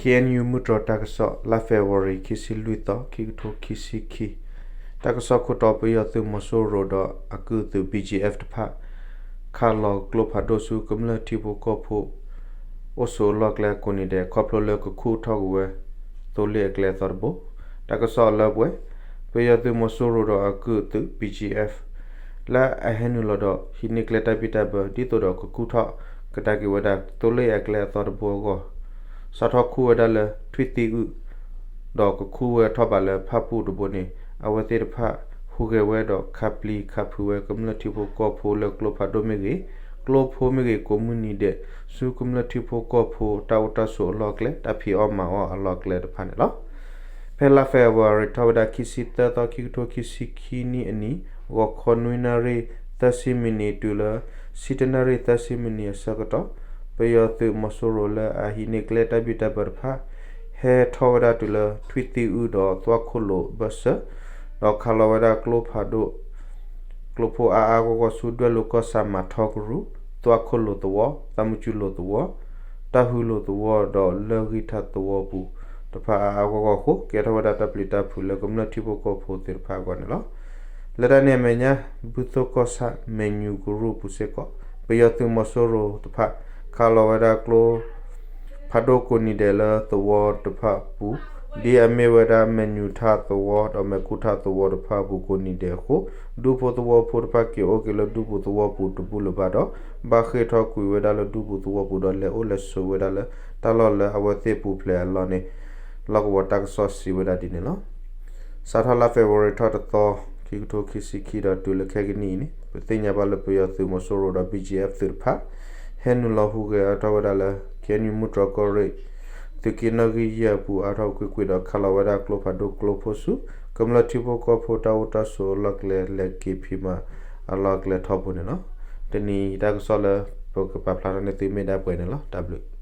ခ့ၣ်အဲၣ်ယူၣ် မုၢ်တြီၤတၢ်ကစီၣ် လါဖ့ၤဘြူၤအါရံၤ ခံဆံလွံၢ်သီ ခံကထိခံဆံခံ, တၢ်ကစီၣ်ခိၣ်တီ ပယီၤသုးမီၤစိရိၤဒီးအကုၢ်အသုး ဘီၣ်ကၠံအ့ၣ် တဖၣ် ခးလီၤကျိဖးဒိၣ်ဆူကမျၢၢ်ထံဖိကီၢ်ဖိ အိၣ်ဆိးအလီၢ်အကျဲကိးနံၤဒဲး ခီဖျိလၢကခူၣ်ထီၣ်ကွံာ်ဝဲ သိလ့ၣ်အကျဲအသီတဘိ. တၢ်ကစီၣ်လၢပှဲၤ ပယီၤသုးမီၤစိရိၤဒီးအကုၢ်အသုး ဘီၣ်ကၠံအ့ၣ် လၢအဟဲနုာ်လီၤဒီးဟံးန့ၢ်ကျဲတၢ်ဘံၣ်တၢ်ဘၢ ဒ်သိးဒီးကခူၣ်ထီၣ်ကဒါက့ၤဝဲဒၣ် သိလ့ၣ်အကျဲအသီတဘိအဂီၢ် စးထီၣ်ခူၣ်ဝဲဒၣ်လၢထွံၣ်သံအုၣ် ဒီးကခူၣ်ဝဲထီၣ်ဘးလၢဖၣ်ပူၣ်တဘိန့ၣ် အဝဲသ့ၣ်တဖၣ်ဟူးဂဲၤဝဲဒီးခးပျံၤခးဖုးဝဲ ကမျၢၢ်ထံဖိကီၢ်ဖိလၢကျိဖးဒိၣ်မ့ၢ်ဂ့ၤ, ကျိဖိမ့ၢ်ဂ့ၤ ကိးမုၢ်နံၤဒဲး ဆူကမျၢၢ်ထံဖိကီၢ်ဖိတၢ်အိၣ်တၢ်ဆိးအလီၢ်အကျဲ တၢ်ဖံးအီၣ်မၤအီၣ်အလီၢ်အကျဲတဖၣ်န့ၣ်လီၤ. ဖဲလါဖ့ၤဘြူၤအါရံၤ ထီၣ်ဝဲဒၣ်ခံဆံသၢသီ ခံကထိခံဆံခံနံၣ်အနံၤ ဂီၤခီနွံနၣ်ရံၣ်သၢဆံမံးနံးတုၤလၢ ဆံတၢနၣ်ရံၣ်သၢဆံမံးနံးအဆၢကတီၢ် ပယီၤသုးမီၤစိရိၤလၢအဟံးန့ၢ်ကျဲတၢ်ဘံၣ်တၢ်ဘၢတဖၣ် ဟဲထီၣ်ဝဲဒၣ်တုၤလၢထွံၣ်သံအုၣ်ဒီးသွၣ်ခိၣ်လိာ်အဘၢၣ်စၢၤ ဒီးခးလီၤဝဲဒၣ်ကျိဖးဒိၣ် ကျိဖိအါအါဂီၢ်ဂီၢ်ဆူ ဒွဲၣ်လိၤကီၢ်ဆၣ်မၤထီကရူၢ်, သွၣ်ခိၣ်လိာ်သဝီ, သးမုၢ်ကူလိာ်သဝီ, တၢ်ဟုလိာ်သဝီဒီးလၢၢ်ဂံၢ်ထၣ်သဝီပူၤတဖၣ်အါအါဂီၢ်ဂီၢ်အဃိ ကဲထီၣ်ဝဲဒၣ်တၢ်ပျံၤတၢ်ဖုးလၢကမျၢၢ်ထံဖိကီၢ်ဖိသ့ၣ်တဖၣ်အဂီၢ်န့ၣ်လီၤ. လၢတၢ်န့ၣ်အမဲာ်ညါ ဘုသိၣ်ကီၢ်ဆၣ် မဲာ်ညူၤကရူၢ်ပူၤစ့ၢ်ကီး ပယီၤသုးမီၤစိရိၤတဖၣ် ခးလီၤဝဲဒၣ်ကျိ ဖးဒိၣ်ကိးနံၤဒဲးလၢသဝီတဖၣ်အပူၤ ဒ်အမ့ၢ်ဝဲဒၣ်မဲာ်ညူၤထၣ်သဝီဒီးမဲာ်ကူထၣ်သဝီတဖၣ်အပူၤကိးနံၤဒဲးအဃိ ဒူဖိသဝီဖိတဖၣ်က့ၤအိၣ်က့ၤလၢဒူပူၤသဝီပူၤတဘူၣ်လၢၤဘၣ်ဒီး ဘၣ်ဃ့ၢ်ထီၣ်ကွံာ်ဝဲဒၣ်လၢဒူပူၤသဝီပူၤဒီးလဲၤအိၣ်လဲၤဆိးဝဲဒၣ်လၢတၢ်လီၢ်လၢအဝဲသ့ၣ်ပူၤဖျဲးအလီၢ်န့ၣ် လီၢ်ကဝီၤတၢ်ကစီၣ်စံးဝဲဒၣ်ဒ်န့ၣ်လီၤ. စးထီၣ်လါဖ့ၤဘြူၤအါရံၤထီၣ်တသီ ခံကထိခံဆံခံဒီးတုၤလၢခဲကနံၣ်အံၤန့ၣ် ပသ့ၣ်ညါဘၣ်လၢပယီၤသုးမီၤစိရိၤဒီး ဘီၣ်ကၠံအ့ၣ် သုးတဖၣ် ဟဲနုာ်လီၤဟူးဂဲၤအါထီၣ်ဝဲဒၣ်လၢ ခ့ၣ်အဲၣ်ယူၣ် မုၢ်တြီၤကီၢ်ရ့ၣ် သုးက့နီၣ်ဂံၢ်ယဲၢ်အပူၤအါထီၣ်ကွ့ၢ်ကွ့ၢ်ဒီးခးလီၤဝဲဒၣ်ကျိဖးဒိၣ်ကျိဖိဆူ ကမျၢၢ်ထံဖိကီၢ်ဖိတၢ်အိၣ်တၢ်ဆိးအလီၢ်အကျဲ လဲၤက့ၤဖံးမၤအလီၢ်အကျဲထီဘိန့ၣ်လီၤ. တနံၤအံၤတၢ်ကစီၣ်လၢပကပာ်ဖျါထီၣ်န့ၢ်သုမ့ၢ်ဒၣ်ပှဲၤန့ၣ်လီၤ. တၢ်ဘျုး